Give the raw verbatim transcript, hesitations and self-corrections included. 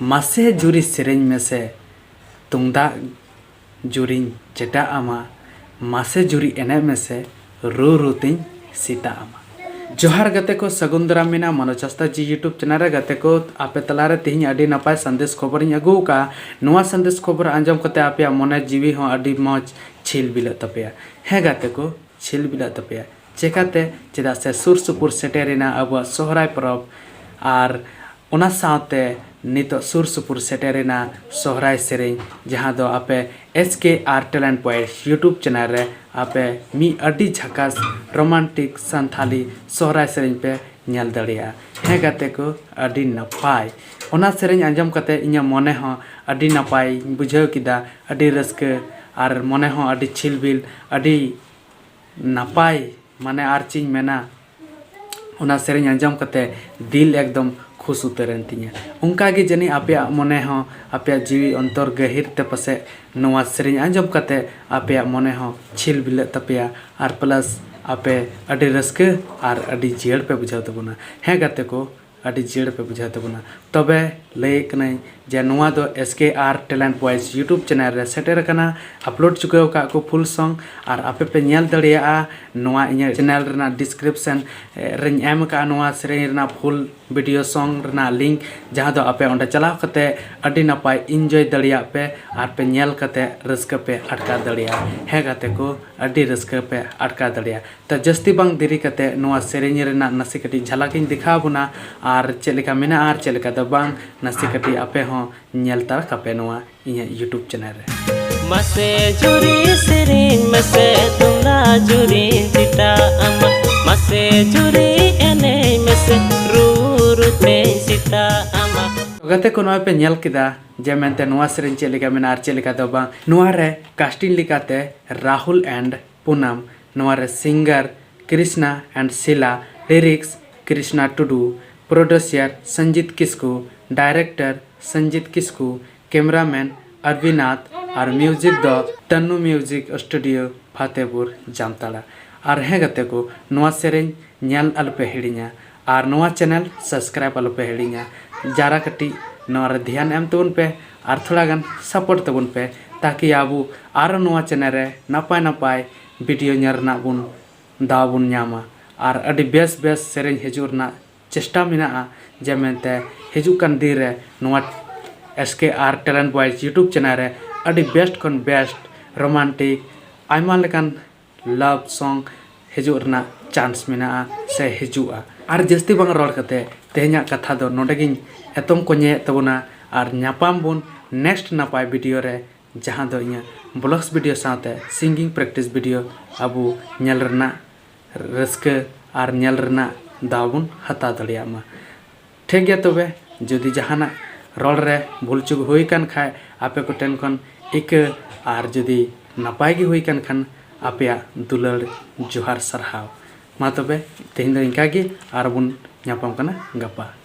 ᱢᱟᱥᱮ ᱡᱩᱨᱤ ᱥᱮᱨᱮᱧ ᱢᱮᱥᱮ, ᱛᱩᱢᱫᱟᱜ ᱡᱩᱨᱤᱧ ᱪᱮᱴᱟᱜ ᱟᱢᱟ᱾ ᱢᱟᱥᱮ ᱡᱩᱨᱤ ᱮᱱᱮᱡ ᱢᱮᱥᱮ, ᱨᱩ ᱨᱩ ᱛᱤᱧ ᱥᱮᱛᱟᱜ ᱟᱢᱟ᱾ ᱡᱚᱦᱟᱨ ᱜᱟᱛᱮ ᱠᱚ, ᱥᱟᱹᱜᱩᱱ ᱫᱟᱨᱟᱢ ᱢᱮᱱᱟᱜᱼᱟ ᱢᱚᱱᱳᱡᱽ ᱦᱟᱸᱥᱫᱟ ᱡᱤ YouTube ᱪᱮᱱᱮᱞ ᱨᱮ᱾ ᱜᱟᱛᱮ ᱠᱚ, ᱟᱯᱮ ᱛᱟᱞᱟᱨᱮ ᱛᱮᱦᱮᱧ ᱟᱹᱰᱤ ᱱᱟᱯᱟᱭ ᱥᱟᱸᱫᱮᱥ ᱠᱷᱚᱵᱚᱨᱤᱧ ᱟᱹᱜᱩ ᱟᱠᱟᱫᱼᱟ᱾ ᱱᱚᱣᱟ ᱥᱟᱸᱫᱮᱥ ᱠᱷᱚᱵᱚᱨ ᱟᱸᱡᱚᱢ ᱠᱟᱛᱮ ᱟᱯᱮᱭᱟᱜ ᱢᱚᱱᱮ ᱡᱤᱣᱤ ᱦᱚᱸ ᱟᱹᱰᱤ ᱢᱚᱡᱽ ᱪᱷᱤᱞ ᱵᱤᱞᱟᱹᱜ ᱛᱟᱯᱮᱭᱟ᱾ ᱦᱮᱸ ᱜᱟᱛᱮ ᱠᱚ, ᱪᱷᱤᱞ ᱵᱤᱞᱟᱹᱜ ᱛᱟᱯᱮᱭᱟ᱾ ᱪᱮᱠᱟᱛᱮ? ᱪᱮᱫᱟᱜ ᱥᱮ ᱥᱩᱨ ᱥᱩᱯᱩᱨ ᱥᱮᱴᱮᱨᱮᱱᱟ ᱟᱵᱚᱣᱟᱜ ᱥᱚᱦᱨᱟᱭ ᱯᱚᱨᱚᱵᱽ, ᱟᱨ ᱚᱱᱟ ᱥᱟᱶᱛᱮ ᱱᱤᱛᱚᱜ ᱥᱩᱨ ᱥᱩᱯᱩᱨ ᱥᱮᱴᱮᱨᱮᱱᱟ ᱥᱚᱦᱨᱟᱭ ᱥᱮᱨᱮᱧ, ᱡᱟᱦᱟᱸ ᱫᱚ ᱟᱯᱮ S K R Talent Boys YouTube channel ᱨᱮ ᱟᱯᱮ ᱢᱤᱫ ᱟᱹᱰᱤ ᱡᱷᱟᱠᱟᱥ ᱨᱳᱢᱟᱱᱴᱤᱠ ᱥᱟᱱᱛᱷᱟᱞᱤ ᱥᱚᱦᱨᱟᱭ ᱥᱮᱨᱮᱧ ᱯᱮ ᱧᱮᱞ ᱫᱟᱲᱮᱭᱟᱜᱼᱟ᱾ ᱦᱮᱸ ᱜᱟᱛᱮ ᱠᱚ, ᱟᱹᱰᱤ ᱱᱟᱯᱟᱭ᱾ ᱚᱱᱟ ᱥᱮᱨᱮᱧ ᱟᱸᱡᱚᱢ ᱠᱟᱛᱮ ᱤᱧᱟᱹᱜ ᱢᱚᱱᱮ ᱦᱚᱸ ᱟᱹᱰᱤ ᱱᱟᱯᱟᱭ ᱵᱩᱡᱷᱟᱹᱣ ᱠᱮᱫᱟ, ᱟᱹᱰᱤ ᱨᱟᱹᱥᱠᱟᱹ, ᱟᱨ ᱢᱚᱱᱮ ᱦᱚᱸ ᱟᱹᱰᱤ ᱪᱷᱤᱞᱵᱤᱞ, ᱟᱹᱰᱤ ᱱᱟᱯᱟᱭ, ᱢᱟᱱᱮ ᱟᱨ ᱪᱮᱫ ᱤᱧ ᱢᱮᱱᱟ, ᱚᱱᱟ ᱥᱮᱨᱮᱧ ᱟᱸᱡᱚᱢ ᱠᱟᱛᱮ ᱫᱤᱞ ᱮᱠᱫᱚᱢ ᱠᱷᱩᱥ ᱩᱛᱟᱹᱨᱮᱱ ᱛᱤᱧᱟᱹ᱾ ᱚᱱᱠᱟ ᱜᱮ ᱡᱟᱹᱱᱤᱡ ᱟᱯᱮᱭᱟᱜ ᱢᱚᱱᱮ ᱦᱚᱸ, ᱟᱯᱮᱭᱟᱜ ᱡᱤᱣᱤ ᱚᱱᱛᱚᱨ ᱜᱟᱹᱦᱤᱨ ᱛᱮ ᱯᱟᱥᱮᱡ ᱱᱚᱣᱟ ᱥᱮᱨᱮᱧ ᱟᱸᱡᱚᱢ ᱠᱟᱛᱮ ᱟᱯᱮᱭᱟᱜ ᱢᱚᱱᱮ ᱦᱚᱸ ᱪᱷᱤᱞ ᱵᱤᱞᱟᱹᱜ ᱛᱟᱯᱮᱭᱟ, ᱟᱨ plus ᱟᱯᱮ ᱟᱹᱰᱤ ᱨᱟᱹᱥᱠᱟᱹ ᱟᱨ ᱟᱹᱰᱤ ᱡᱤᱭᱟᱹᱲ ᱯᱮ ᱵᱩᱡᱷᱟᱹᱣ ᱛᱟᱵᱚᱱᱟ᱾ ᱦᱮᱸ ᱜᱟᱛᱮ ᱠᱚ, ᱟᱹᱰᱤ ᱡᱤᱭᱟᱹᱲ ᱯᱮ ᱵᱩᱡᱷᱟᱹᱣ ᱛᱟᱵᱚᱱᱟ᱾ ᱛᱚᱵᱮ ᱞᱟᱹᱭᱮᱫ ᱠᱟᱹᱱᱟᱹᱧ ᱡᱮ ᱱᱚᱣᱟ ᱫᱚ S K R Talent Boys YouTube channel ᱨᱮ ᱥᱮᱴᱮᱨ ᱟᱠᱟᱱᱟ᱾ ᱟᱯᱞᱳᱰ ᱪᱩᱠᱟᱹᱣ ᱟᱠᱟᱫ ᱠᱚ ᱯᱷᱩᱞ ᱥᱚᱝ, ᱟᱨ ᱟᱯᱮ ᱯᱮ ᱧᱮᱞ ᱫᱟᱲᱮᱭᱟᱜᱼᱟ ᱱᱚᱣᱟ ᱤᱧᱟᱹᱜ ᱪᱮᱱᱮᱞ ᱨᱮᱱᱟᱜ ᱰᱤᱥᱠᱨᱤᱯᱥᱚᱱ ᱨᱮᱧ ᱮᱢ ᱟᱠᱟᱫᱼᱟ ᱱᱚᱣᱟ ᱥᱮᱨᱮᱧ ᱨᱮᱱᱟᱜ ᱯᱷᱩᱞ ᱵᱷᱤᱰᱤᱭᱳ ᱥᱚᱝ ᱨᱮᱱᱟᱜ ᱞᱤᱝᱠ, ᱡᱟᱦᱟᱸ ᱫᱚ ᱟᱯᱮ ᱚᱸᱰᱮ ᱪᱟᱞᱟᱣ ᱠᱟᱛᱮ ᱟᱹᱰᱤ ᱱᱟᱯᱟᱭ ᱤᱱᱡᱚᱭ ᱫᱟᱲᱮᱭᱟᱜ ᱯᱮ, ᱟᱨ ᱯᱮ ᱧᱮᱞ ᱠᱟᱛᱮ ᱨᱟᱹᱥᱠᱟᱹ ᱯᱮ ᱟᱴᱠᱟᱨ ᱫᱟᱲᱮᱭᱟᱜᱼᱟ᱾ ᱦᱮᱸ ᱜᱟᱛᱮ ᱠᱚ, ᱟᱹᱰᱤ ᱨᱟᱹᱥᱠᱟᱹ ᱯᱮ ᱟᱴᱠᱟᱨ ᱫᱟᱲᱮᱭᱟᱜᱼᱟ᱾ ᱛᱚ ᱡᱟᱹᱥᱛᱤ ᱵᱟᱝ ᱫᱮᱨᱤ ᱠᱟᱛᱮ ᱱᱚᱣᱟ ᱥᱮᱨᱮᱧ ᱨᱮᱱᱟᱜ ᱱᱟᱥᱮ ᱠᱟᱹᱴᱤᱡ ᱡᱷᱟᱞᱟᱠ ᱤᱧ ᱫᱮᱠᱷᱟᱣ ᱵᱚᱱᱟ, ᱟᱨ ᱪᱮᱫ ᱞᱮᱠᱟ ᱢᱮᱱᱟᱜᱼᱟ ᱟᱨ ᱪᱮᱫ ᱞᱮᱠᱟ ᱫᱚ ᱵᱟᱝ, ᱱᱟᱥᱮ ᱠᱟᱹᱴᱤᱡ ᱟᱯᱮ ᱦᱚᱸ ᱧᱮᱞ ᱛᱟᱨᱟ ᱠᱟᱯᱮ ᱱᱚᱣᱟ ᱤᱧᱟᱹᱜ YouTube ᱪᱮᱱᱮᱞ ᱨᱮ᱾ ᱢᱟᱥᱮ ᱡᱩᱨᱤ ᱥᱮᱨᱮᱧ ᱢᱮᱥᱮ, ᱛᱩᱢᱫᱟᱜ ᱡᱩᱨᱤᱧ ᱪᱮᱴᱟᱜ ᱟᱢᱟ᱾ ᱢᱟᱥᱮ ᱡᱩᱨᱤ ᱮᱱᱮᱡ ᱢᱮᱥᱮ, ᱨᱩ ᱨᱩ ᱛᱮᱧ ᱥᱮᱛᱟᱜ ᱟᱢᱟ᱾ ᱜᱟᱛᱮ ᱠᱚ, ᱱᱚᱜᱼᱚᱭ ᱯᱮ ᱧᱮᱞ ᱠᱮᱫᱟ ᱡᱮ ᱢᱮᱱᱛᱮ ᱱᱚᱣᱟ ᱥᱮᱨᱮᱧ ᱪᱮᱫ ᱞᱮᱠᱟ ᱢᱮᱱᱟᱜᱼᱟ ᱟᱨ ᱪᱮᱫ ᱞᱮᱠᱟ ᱫᱚ ᱵᱟᱝ᱾ ᱱᱚᱣᱟ ᱨᱮ casting ᱞᱮᱠᱟᱛᱮ ᱨᱟᱦᱩᱞ and ᱯᱩᱱᱟᱢ, ᱱᱚᱣᱟ ᱨᱮ singer Krishna and Sila, lyrics Krishna Tudu, producer Sanjit Kisku, director Sanjit Kisku, cameraman ᱚᱨᱵᱤᱱᱟᱛᱷ, R music ᱫᱚ ᱛᱟᱱᱱᱩ Music Studio, ᱯᱷᱟᱛᱮᱯᱩᱨ ᱡᱟᱢᱛᱟᱲᱟ᱾ ᱟᱨ ᱦᱮᱸ ᱜᱟᱛᱮ ᱠᱚ, ᱱᱚᱣᱟ ᱥᱮᱨᱮᱧ ᱧᱮᱞ ᱟᱞᱚᱯᱮ ᱦᱤᱲᱤᱧᱟ, ᱟᱨ ᱱᱚᱣᱟ channel subscribe ᱟᱞᱚᱯᱮ ᱦᱤᱲᱤᱧᱟ᱾ ᱡᱟᱨᱟ ᱠᱟᱹᱴᱤᱡ ᱱᱚᱣᱟ ᱨᱮ ᱫᱷᱮᱭᱟᱱ ᱮᱢ ᱛᱟᱵᱚᱱ ᱯᱮ ᱟᱨ ᱛᱷᱚᱲᱟ ᱜᱟᱱ support ᱛᱟᱵᱚᱱ ᱯᱮ, ᱛᱟᱠᱤ ᱟᱵᱚ ᱟᱨᱚ ᱱᱚᱣᱟ channel ᱨᱮ ᱱᱟᱯᱟᱭ ᱱᱟᱯᱟᱭ video ᱧᱮᱞ ᱨᱮᱱᱟᱜ ᱵᱚᱱ ᱫᱟᱣ ᱵᱚᱱ ᱧᱟᱢᱟ᱾ ᱟᱨ ᱟᱹᱰᱤ ᱵᱮᱥ ᱵᱮᱥ ᱥᱮᱨᱮᱧ ᱦᱤᱡᱩᱜ ᱨᱮᱱᱟᱜ ᱪᱮᱥᱴᱟ ᱢᱮᱱᱟᱜᱼᱟ, ᱡᱮ ᱢᱮᱱᱛᱮ ᱦᱤᱡᱩᱜ ᱠᱟᱱ ᱫᱤᱱ ᱨᱮ ᱱᱚᱣᱟ S K R Talent Boys YouTube channel ᱨᱮ ᱟᱹᱰᱤ best ᱠᱷᱚᱱ best romantic ᱟᱭᱢᱟ ᱞᱮᱠᱟᱱ love song ᱦᱤᱡᱩᱜ ᱨᱮᱱᱟᱜ chance ᱢᱮᱱᱟᱜᱼᱟ ᱥᱮ ᱦᱤᱡᱩᱜᱼᱟ᱾ ᱟᱨ ᱡᱟᱹᱥᱛᱤ ᱵᱟᱝ ᱨᱚᱲ ᱠᱟᱛᱮ ᱛᱮᱦᱮᱧᱟᱜ ᱠᱟᱛᱷᱟ ᱫᱚ ᱱᱚᱰᱮ ᱜᱤᱧ ᱮᱛᱚᱢ ᱠᱚᱧᱮᱭᱮᱫ ᱛᱟᱵᱚᱱᱟ᱾ ᱟᱨ ᱧᱟᱯᱟᱢ ᱵᱚᱱ next ᱱᱟᱯᱟᱭ video ᱨᱮ, ᱡᱟᱦᱟᱸ ᱫᱚ ᱤᱧᱟᱹᱜ vlogs video ᱥᱟᱶᱛᱮ singing practice video ᱟᱵᱚ ᱧᱮᱞ ᱨᱮᱱᱟᱜ ᱨᱟᱹᱥᱠᱟᱹ ᱟᱨ ᱧᱮᱞ ᱨᱮᱱᱟᱜ ᱫᱟᱣ ᱵᱚᱱ ᱦᱟᱛᱟᱣ ᱫᱟᱲᱮᱭᱟᱜ ᱢᱟ᱾ ᱴᱷᱤᱠ ᱜᱮᱭᱟ, ᱛᱚᱵᱮ ᱡᱩᱫᱤ ᱡᱟᱦᱟᱱᱟᱜ ᱨᱚᱲ ᱨᱮ ᱵᱷᱩᱞ ᱪᱩᱠ ᱦᱩᱭ ᱠᱟᱱ ᱠᱷᱟᱡ ᱟᱯᱮ ᱠᱚᱴᱷᱮᱱ ᱠᱷᱚᱱ ᱤᱠᱟᱹ, ᱟᱨ ᱡᱩᱫᱤ ᱱᱟᱯᱟᱭ ᱜᱮ ᱦᱩᱭ ᱠᱟᱱ ᱠᱷᱟᱱ ᱟᱯᱮᱭᱟᱜ ᱫᱩᱞᱟᱹᱲ ᱡᱚᱦᱟᱨ ᱥᱟᱨᱦᱟᱣ᱾ ᱢᱟ ᱛᱚᱵᱮ ᱛᱮᱦᱮᱧ ᱫᱚ ᱤᱱᱠᱟ ᱜᱮ, ᱟᱨ ᱵᱚᱱ ᱧᱟᱯᱟᱢ ᱠᱟᱱᱟ ᱜᱟᱯᱟ᱾